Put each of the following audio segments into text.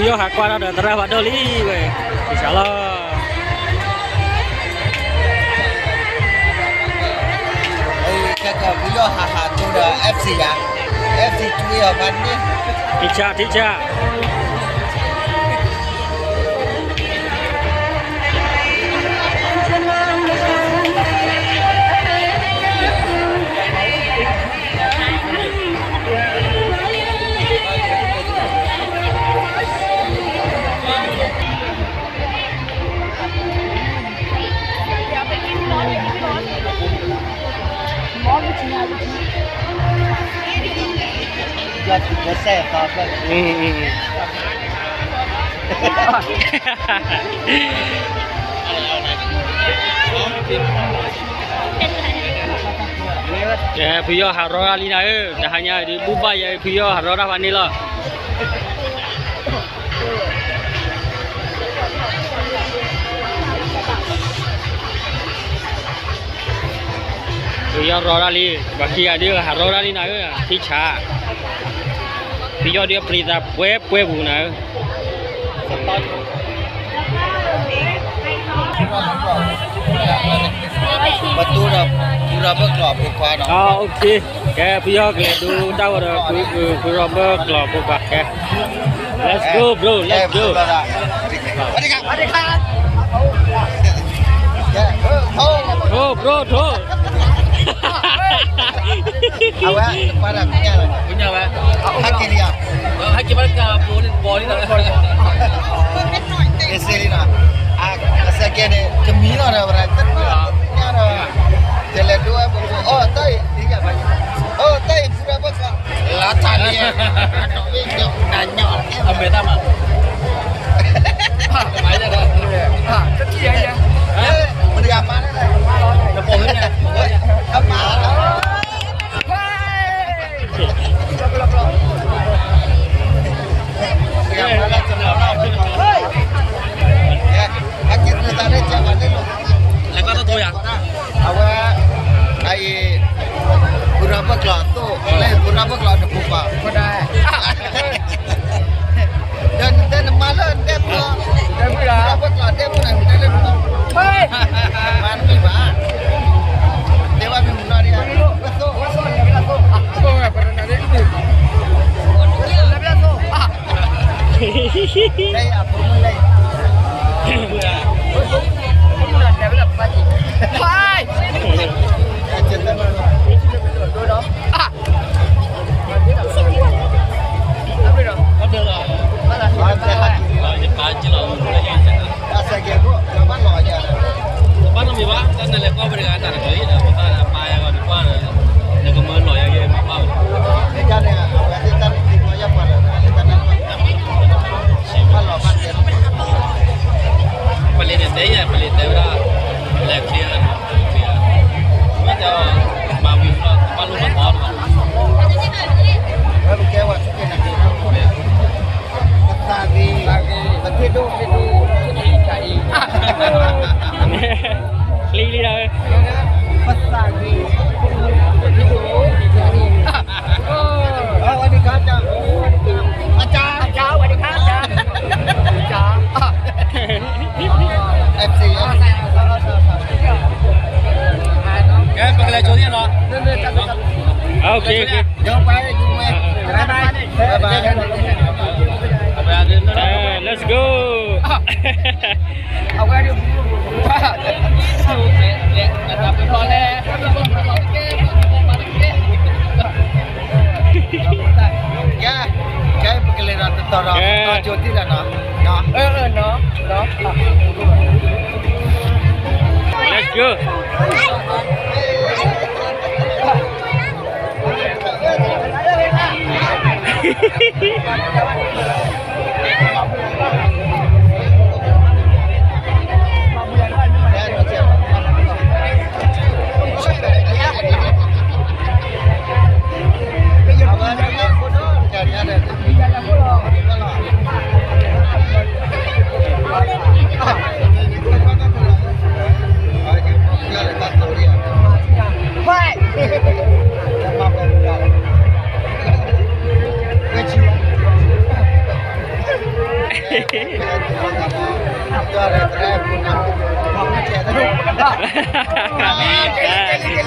ယီၢ်ဟးကွၢ်ထီၣ်ဒီးသရၣ်ဖးဒိၣ်လံဝဲ, ကစၢ်လီၤ. ပယီၤဟးဟးတိၢ်ဒီး F C ယါ, F C တွံၢ်အီၤဖးန့ၣ်, ထံဆၣ် ထံဆၣ်. ကဲ ဖုယီၢ်ဟးရီတၢ်လံနၤဧၢ, တဟါညါဒုးဘူၣ်ဘၣ်ယဲ ဖုယီၢ်ဟးရီတၢ်ဖးန့ၣ်လီၤ. ဖုယီၢ်ရီတၢ်လံ, ပှၤခံဂၤဒုး ဟးရီတၢ်လံနၤဧၢ, ထံဆၣ်. ဖုယီၢ်ဒုးအပျံၤသးပှဲၤပှဲၤပူၤနၤဧၢ. ပတိၢ်ဒီး ဖုရီဘၢၣ်ကျိာ်အဖိခွါနီၤ. ကဲ ဖုယီၢ်ကလဲၤဒိတၢ်ဂီၤဒီး ဖုရီဘၢၣ်ကျိာ်အဖိခွါ, ကဲ let's go bro, let's go. ထိ bro ထိ အဝဲ ပှၤဒၣ်ကညၣ်လီၤ, ကညၣ်ဝဲ, ဟဲက့ၤလံဧါ, ဟဲက့ၤဘၣ်တကးဘိလံဘီလံလီၤ, ကစ့လံနီၤ, အစဲကဲန့ၣ် ကမံလီၤဒီး ဝဲဒၣ် တညၣ်ဒီး, ကလဲၤဒိဝဲပအိၣ်တၢ်အံၤ, အိၣ်တၢ်အံၤ ဖုရဘၢၣ်ကျိာ် လါထါလံ, အမဲာ်တၢ်မး, တမၤ, တမၤ, တမၤ, တမၤ, လဲၤကီၢ်တတိယၤ, အဝဲ, အအံၤ, ဖုရဘၢၣ်ကျိာ်အသိး, လၢဖုရဘၢၣ်ကျိာ်နပူၤပာ်, ဒီးနတဲနမါလၢဒဲမုၢ်, ဖုရဘၢၣ်ကျိာ်ဒဲမုၢ်န့ၣ် နတဲလၢမုၢ်နီၤ, မါတမံၤဘၣ်, တဲဘၣ်မ့ၢ်မုၢ်နီၤဒ်, ပလံၤန့ၣ်တဲယဲ ပလံၤတဲဝဲဒၣ်, လဲၤချ့, မ့ၢ်တဲ, မၤဝံၤလီၤ ဘၣ်လိၣ်ဘၣ်ဘီလီၤ, ပသးဂ့ၤ, ပသးဂ့ၤ, ပသးဂ့ၤ, ပသးဂ့ၤ, ပသးဂ့ၤ, ပသးဂ့ၤ. สวัสดีครับอาจารย์ อาจารย์ อาจารย์ สวัสดีครับอาจารย์ อาจารย์ FC ကဲ ပကလဲၤကၠိၤန့ၣ်လီၤ, โอเค โอเค เดี๋ยวไปดูไหม บ๊ายบาย บ๊ายบาย let's go. အဝဲဒၣ် ကဲ, ကဲ ပကလဲၤဒီးတတီၤဒီး ကဲ တီၤကၠိၤတံၢ်ဒီးနီၤ, နီၤ, အၢ အၢ နီၤ, နီၤ, let's go.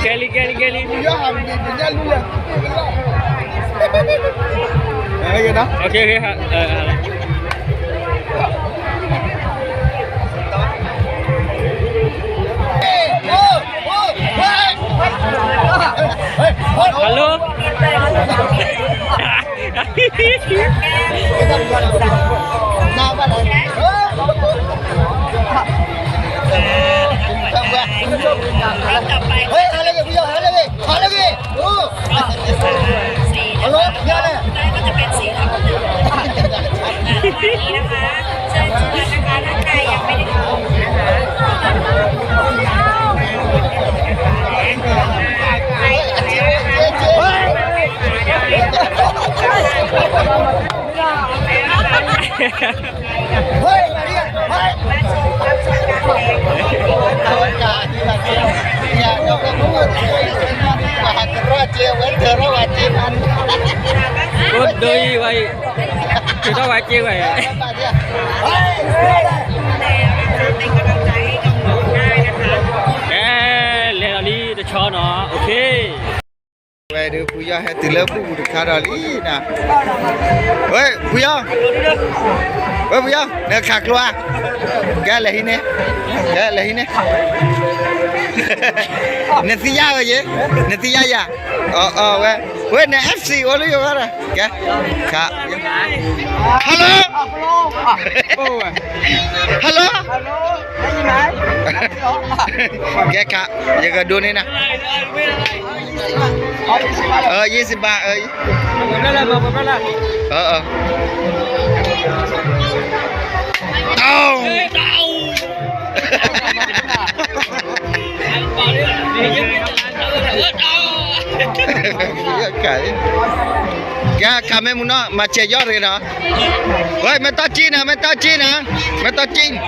ကဲလံ ကဲလံ ကဲလံ. Okay, okay. Hello.အိၣ်ဒိအံၤဝဲအံၤ, က့ၤထီၣ်ဝဲက့ၤဝဲအံၤ, ကဲ, လဲၤလီၤလံတဆီနီၤ, okay. ဝဲဒုး ဖုယီၢ်ဟဲတုၤလၢဘူၣ်ပူၤတခါဒီးလံနီၤ, ဝဲ ဖုယီၢ်, ဝဲ ဖုယီၢ် နခးကျိဧါ, ကဲလဲၤဟံးန့ၢ်, ကဲလဲၤဟံးန့ၢ်, နသံယါဧါယဲ, နသံယါယၤ, အဝဲ, ဝဲန့ၣ် FC အိၣ်လၢယဂီၢ်ဒီး, ကဲ, ခး, hello, hello, ကဲခး, ယကဒိးန့ၢ်နၤ ယံစံးဘၣ်, အ, ကဲခးမ့ၢ်မုၢ်နီၤ မၤစဲးယီၢ်တဂ့ၤနီၤ, ဝဲ မ့ၢ်တီၢ်ကံၣ်နၤ မ့ၢ်တီၢ်ကံၣ်နၤ, မ့ၢ်တီၢ်ကံၣ်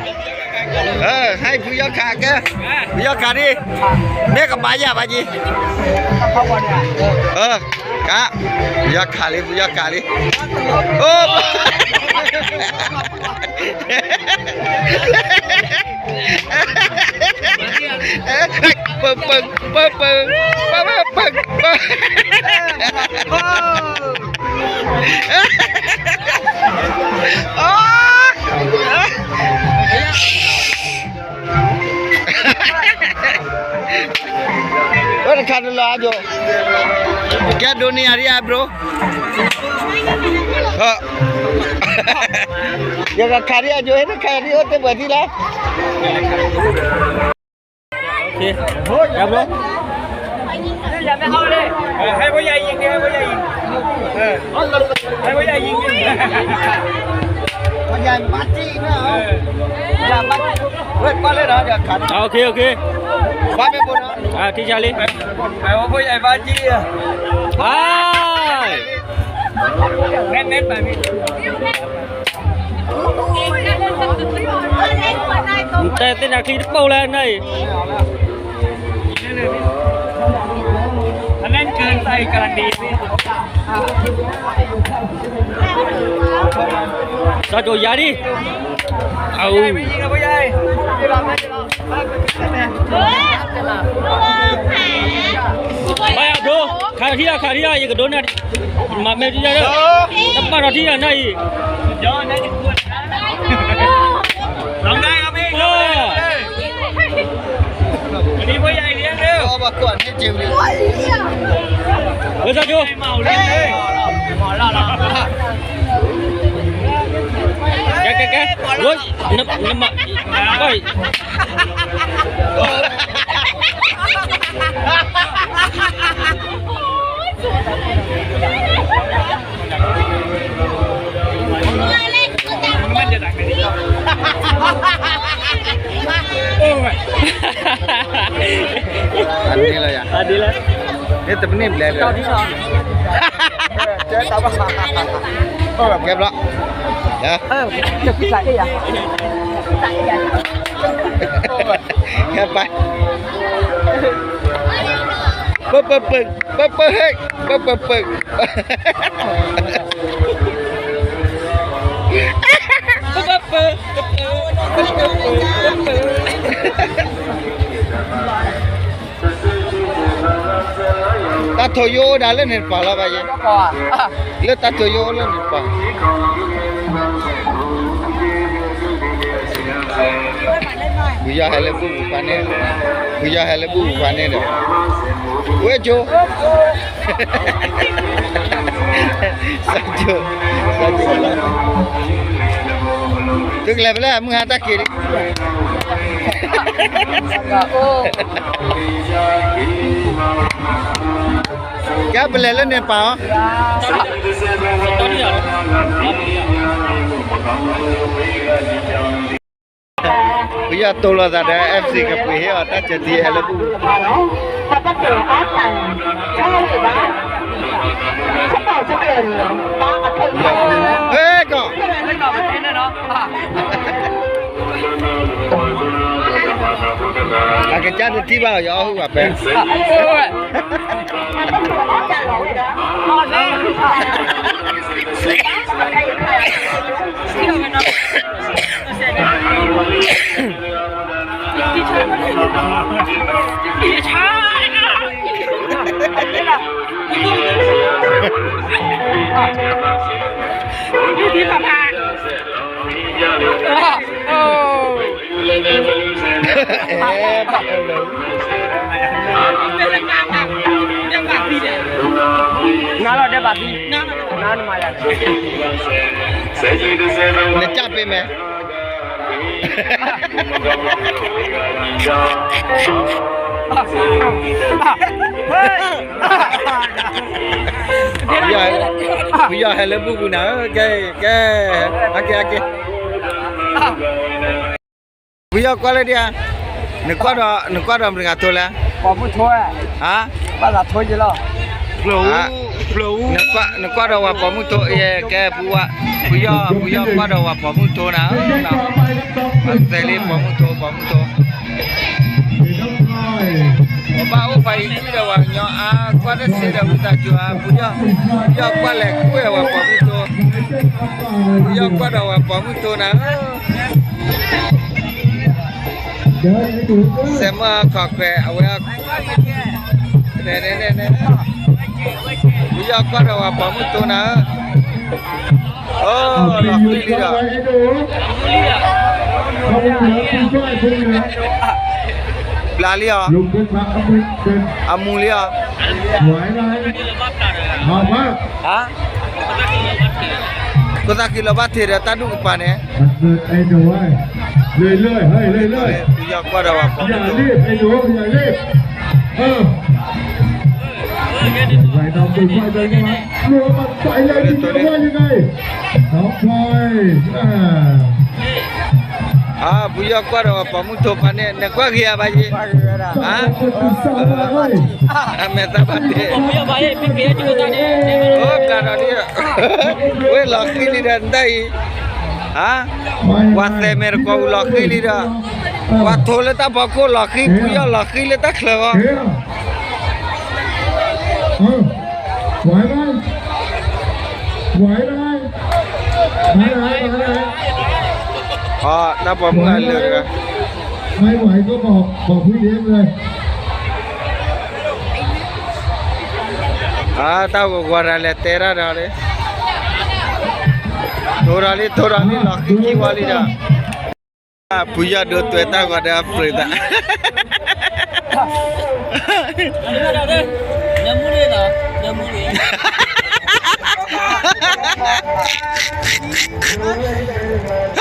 ဟဲဖုယီၢ်ခးကဲ, ဖုယီၢ်ခးဒံ, မ့ၢ်ကဘၣ်ယၤဘၣ်ကံ, က, ဖုယီၢ်ခးလံ ဖုယီၢ်ခးလံ, အိ, ပပပပပပပပ ဝဲတခါတလီၤအဒိ, ကဲဒိးန့ၢ်ယၤဒံးဧါ bro, ယကခးဒံးအဒိ ဟဲတခါဒံး အိၣ်တ့ၢ်ပှဲၤထံလီၤ. ထံဆါလံ, နတဲသ့ၣ်ညါချံတပိၢ်လၢနအံၤ, စီၤကိၤယၤဒံ, အ, ဘၣ်ယၤဒိ, ခးထံၣ်ဒီး ခးထံၣ်ဒီး ယကဒိးန့ၢ်, မၤမဲာ်ထံၣ်ဒီး, တဘၣ်ဒီးထံၣ်ဒီးနအံၤ, ဝဲစီၤကိၤ, ကဲကဲကဲ, နမၤ, အဒ်လၢယၤ, အဒ်လၢ, တမ့ၢ်ဘျဲၣ်လၢ, ကဲဘျီ, ကဲပၢ်, ပပပပပဟဲ, ပပပ, ပပပ, ပပပ. တၢ်ထိယိအိၣ်ဒၣ်လၢန့ၣ်တပၤလီၤဘၣ်ယဲ, လၢတၢ်ထိယိအိၣ်လၢန့ၣ်တပၤ, ဖုယီၤဟဲလၢဘူၣ်ပူၤဖးန့ၣ်, ဖုယီၤဟဲလၢဘူၣ်ပူၤဖးန့ၣ်ဒီး, ဝဲကၠိ စၢ်ကၠိ, စၢ်ကၠိ, သုကလဲၤဖဲလဲၣ် မုၢ်ဟါတၢ်က့ၤလံ, ကဲပလဲၤလၢန့ၣ်ပၤအီၤ, ပယီၤတိၢ်လိာ်သးဒီး FC ကပှ့ၤဟ့ၣ်အီၤတၢ်စၢၤတံၤ ဟဲလၢဘူၣ်, ဟဲကီး အကစၢ်တထံၣ်ဘၣ်အီၤ ယအီၣ်ဟုၣ်ဘၣ်ဖဲ နၤလီၤဒဲးဘၣ်သံ, နၤနမၤယၤ, နကၢ်ပ့ၤမဲာ် ဖုယီၤဟဲလၢဘူၣ်ပူၤနၤဧၢ, ကဲ, ကဲ, အက့ၢ်, အက့ၢ်, ဖုယီၤကွၢ်လၢဒ်ဧါ, နကွၢ်ဒီး နကွၢ်ဒီးမတၤတဂၤထိလဲၣ်, ပိာ်မုၣ်ထိ, ဟါ, ဘၣ်သးထိယလီၤ, နကွၢ်ဒီးဝဲပိာ်မုၣ်ထိ, ကဲ, ဖုယီၤ, ဖုယီၤကွၢ်ဒီးဝဲပိာ်မုၣ်ထိနၤဧၢ, ပသဲလံပိာ်မုၣ်ထိ ပိာ်မုၣ်ထိ ပဘၣ်အိၣ်ဖးယံၤကွံာ်ဒီးဝဲကညီအါ, ကွၢ်တသ့ဒီးဝံသးစူၤဧါ, ဖုယီၤကွၢ်လဲၤကွံာ်ဝဲပိာ်မုၣ်ထိ, ဖုယီၤကွၢ်ဒီးဝဲပိာ်မုၣ်ထိနၤဧၢ, စဲးမီၢ်ခီၣ်ခွဲးအဝဲ, န့ၣ်, ဖုယီၤကွၢ်ဒီးဝဲပိာ်မုၣ်ထိနၤဧၢ, အိ, လီၤဃံလံဒီး ဘျးလံအီၤ, အမူလံအီၤ, ဟါ, ခိၣ်သၣ်ဃံလီၤဘၣ်ထံးဒီးတၢ်ဒူၣ်ကပၤန့ၣ်, ဖုယီၤကွၢ်ဒီးဝဲပိာ်မုၣ်ထိ ဖုယီၤကွၢ်ဒီးဝဲပိာ်မုၣ်ထိဖးန့ၣ် နကွၢ်ဂ့ၤဧါဘၣ်ယ့ၣ်, အမဲာ်သၣ်ဘၣ်တ့ၢ်, အိၣ်ကျါဒီးလံ, ဝဲလီၤဃံလံဒီးနတၢ်အံၤ, ပှၤသဲးမဲာ်တကိးပူၤလီၤဃံလံဒီး, ပှၤထိလၢတၢ်ဖီခိၣ်လီၤဃံ, ဖုယီၤလီၤဃံလၢတၢ်ချၢဃီ တၢ်ပိာ်မုၣ်အလၢာ်တဂၤ, တၢ်ဂီၤဂီၤတၢ်လဲၤတဲတၢ်ဒီးလံ, ထိဒီးလံ ထိဒီးလံ လီၤဃံခံဝီလံဒီး ဖုယီၤဒိးတွဲတၢ်ဂီၤဒီးအပြၢၤသး, ဟ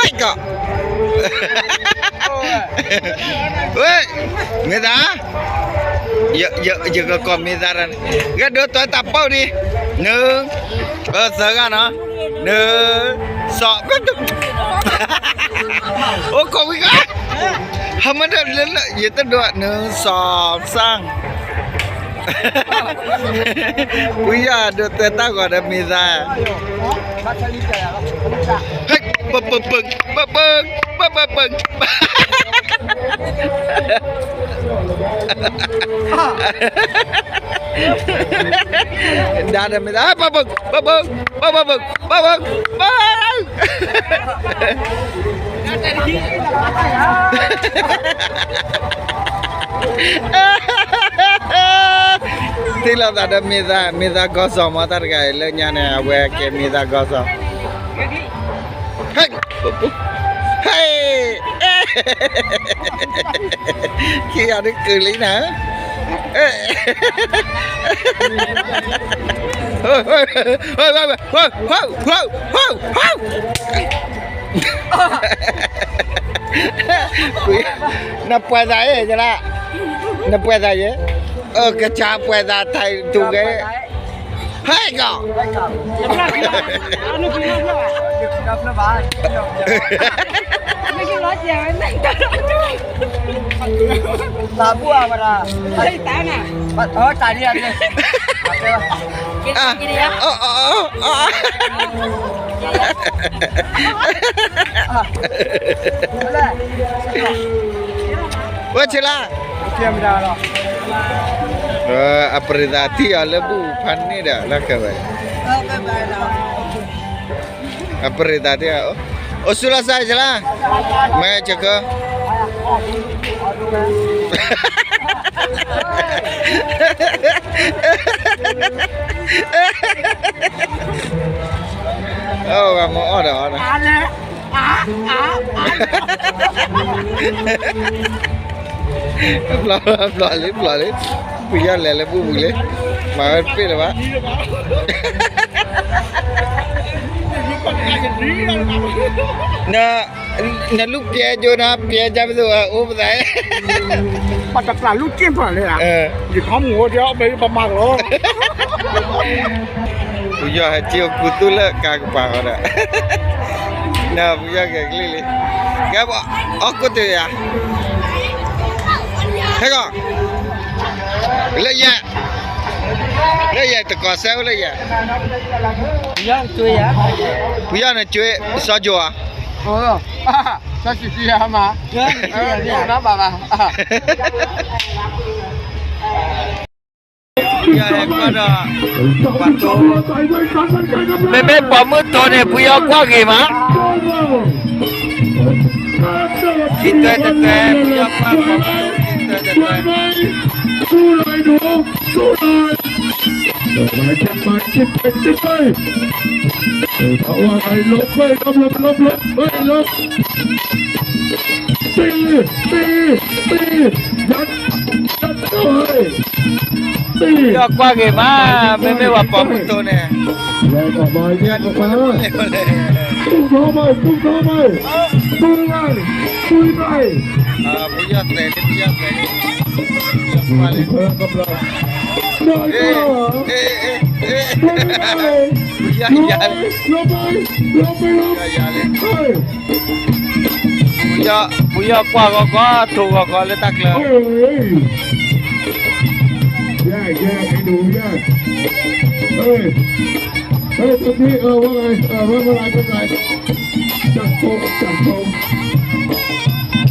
ဲကီး, ဝဲ, မ့ၢ်သး, ယကကိးမ့ၢ်သးတၢ်န့ၣ်, ဂဲၤဒိးတွဲတၢ်ပီၣ်ဒံး, နုၤ, သၢဂၤနီၤ, နုၤ, စီၤ, အိၣ်ခိးဝံၤဂၤ, ဟမ့ၢ်ဒၢလၢလၢ ယတဒိး နုၤ စီၤ သၢ ဖုယီၤဒိးတွဲတၢ်ဂီၤဒီးမ့ၢ်သး, ဟဲ, ပပပ, ပပ, ပပပ, ဒါဒီးမ့ၢ်သး ပၢ်ဘုၣ် ပၢ်ဘုၣ် ပၢ်ဘုၣ် ပၢ်ဘုၣ် ပၢ်ဘုၣ် ပၢ်ဘုၣ် ထံၣ်လိာ်သးဒီးမ့ၢ်သး မ့ၢ်သးကီၢ်စီၤမး တၢ်တဂၤအံၤ လၢညါန့ၣ် အဝဲကဲမ့ၢ်သးကီၢ်စီၤ ဟဲ ဟဲ ခံဂၤဒုးကုာ်လံနၤ နပှဲၤသးအ့ၣ် နပှဲၤသးယဲ အကစၢ်ပှဲၤသးထံးတူၢ်ကဲ ဟဲကီး လၢဘူၣ်အဝဲဒၣ် တၢ်လံ ဝဲဆ့လၢ အပရံသးထံၣ်အီၤလၢဘူၣ်ဖးန့ၣ်ဒီး လၢခဲဝဲ အပရံသးထံၣ်အီၤ အိၣ်ဆူၣ်လီၤစၢ်ဆ့လၢ မ့ၢ်ဆၢကၢ အိၣ်ဂၤမ့ၢ်အီၣ်ဒီးအီၣ်ဒီး ပျီလံ ပျီလံ ပူၤယီၢ်လဲၤလၢဘူၣ်ပူၤလံ မၤဝဲတပ့ၢ်လၢၤဘၣ် နလူၢ်ပျဲကၠိနၤ ပျဲကၢ်ပသိးအိၣ်ပသး ပတပျၢ်လူၢ်က့ၢ်ပၢၢ်လၢ ယခီမူအိၣ်ဒီးပမၤကလီ ပူၤယီၢ်ဟဲက့ၤအိၣ်ကူသူၣ်လၢကါကပၤဃီဒီး နပူၤယီၢ်ကဲကလံၣ်လံ ကဲပှၤ အီၣ်ကူၣ်တယၤ ဟဲကီး လၢယဲ လၢယဲတကိးစဲအိၣ်လၢယဲ ပူၤယီၢ်န့ၣ်ကၠိ စီၤကၠိဧါ စီၤကၠိမး ဘၣ်ဘၣ် မ့မ့ၢ်ပိာ်မုၣ်တိၤန့ၣ် ပယီၤကွၢ်ဂ့ၤမး ခံတွဲတတွဲ ပယီၤကွၢ်ပိာ်မုၣ်တိၤ ခံတွဲတတွဲ ပယီၤကွၢ်ဂ့ၤမး မ့မ့ၢ်ပှၤပိာ်မုၣ်တိၤန့ၣ် ပယီၤ ပယီၤသဲးလံ ပယီၤသဲးလံ ပယီၤကွၢ်လံ ပယီၤယၤလံ ပယီၤယၤလံ ပယီၤကွၢ်ဂီၤကီၢ် ထိၣ်ဂီၤကီၢ်လၢတၢ်ကျၢၤ ပ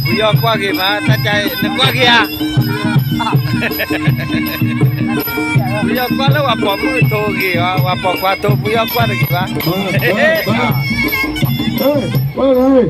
ယီၤကွၢ်ဂ့ၤမး တၢ်ကါအံၤ နကွၢ်ဂ့ၤဧါ ပယီၤကွၢ်လၢပှၤပိာ်မုၣ်ထိၣ်ဂ့ၤဧါ ပှၤပိာ်ခွါထိၣ် ပယီၤကွၢ်တဂ့ၤဘၣ် ကွၢ်ဂ့ၤ